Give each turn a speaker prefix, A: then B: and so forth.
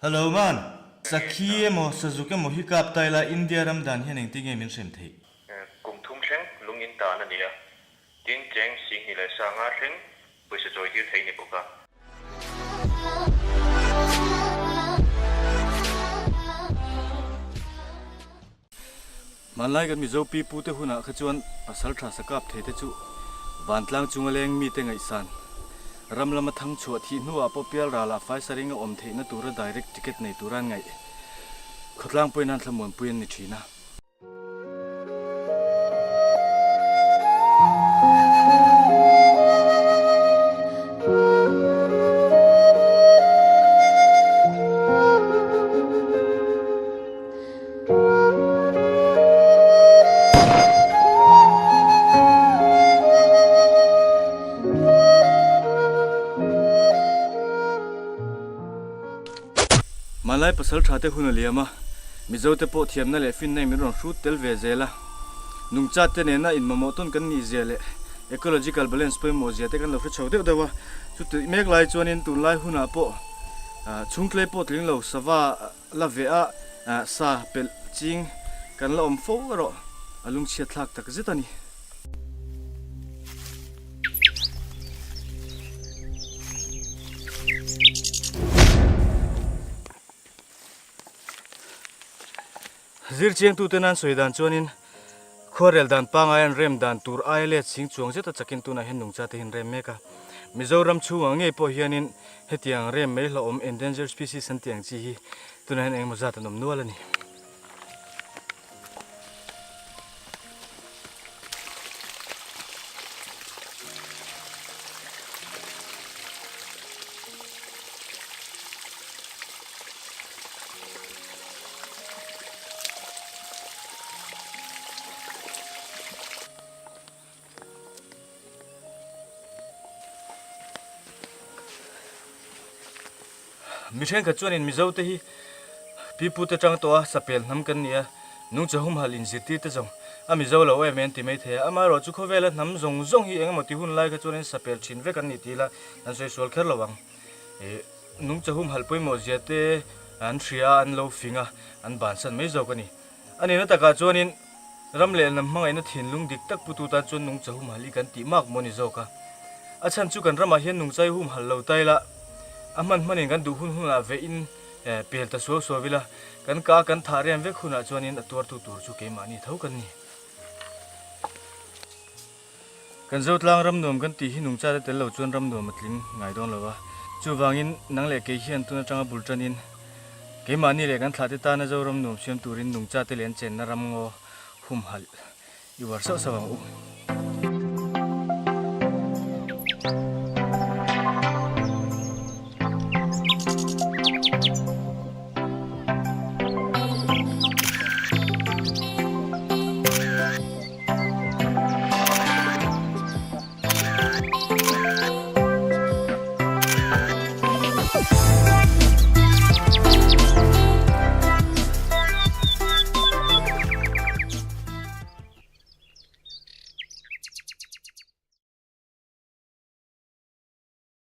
A: Hello man! Sakhi emaw Sazuk emaw hi kap ta ila India ram dan hian engtin nge min hrem theih?
B: Kum thum thleng lung in tan a ni a, tin cheng 25 thleng pawisa chawi tir thei ni bawk a.
A: Hmanlai kan Mizo pi pute hunah kha chuan pasal tha sakap thei te chu vantlang chunga leng mite ngaihsan ram lama thang chhuah thih hnuah pawh pial ralah faisaring a awm theihna tura direct ticket nei tura an ngaih khawtlang pawhin an thlamuanpui an ni thin a. Hmanlai pasal tha te hun a liam a, Mizo te pawh thiamna leh finna in min rawn hrut tel ve zel a. Nungcha te nena inmamawh tawn kan nih zia leh ecological balance pawimawh zia te kan lo hre chho deuh deuh a. Chutih mek lai chuanin tunlai hunah pawh chhungtlei pawh tling lo sava La ve a, sa pelh ching kan la awm fo erawh a lungchhiat thlak tak zet a ni. Zirchiangtute nan sawi dan chuanin Khuarel dan pangai an rem dan tur aia let sing chuang zeta chakin tunah hian nungcha te hi an rem mek a. Mizoram chhungah ngei pawh hianin hetiang rem mai hlauhawm endangered species an tih ang chi hi tunah hian engemaw zat an awm nual a ni. Mi thenkhat chuanin Mizo te hi pipute tang tawh a, sapel hnam kan ni a, nungcha humhalh inzirtir te zawng a Mizo lo em em ti mai thei a. Amaherawh chu khawvela hnam zawng zawng hi engemaw ti hun lai kha chuanin sapel thin vek an ni ti ila an sawi sual kher lo ang. Nungcha humhalh pawimawh zia te an hria a, an lo fing a, an bansan mai zawk a ni. A nihna takah chuanin ram leh hnam hmangaihna thinlung dik tak putu tan chuan nungcha humhalh hi kan tih mak maw ni zawk a. A chhan chu kan ramah hian nungcha hi humhalh lo ta ila, a hman hmanin kan duh hun hunah vehin pel ta suau suau ila, kan ka kan thah rem vek hunah chuanin a tuartu tur chu keimahni tho kan ni. Kan Zotlang ram nuam kan tih hi nungcha te tel lo chuan ram nuam a tling ngai dawn lo a. Chuvangin nang leh kei hian tun atanga bul tanin keimahni leh kan thlah te tana Zoram nuam siam turin nungcha te leh an chenna ram ngaw humhalh i uar sauh sauh ang u.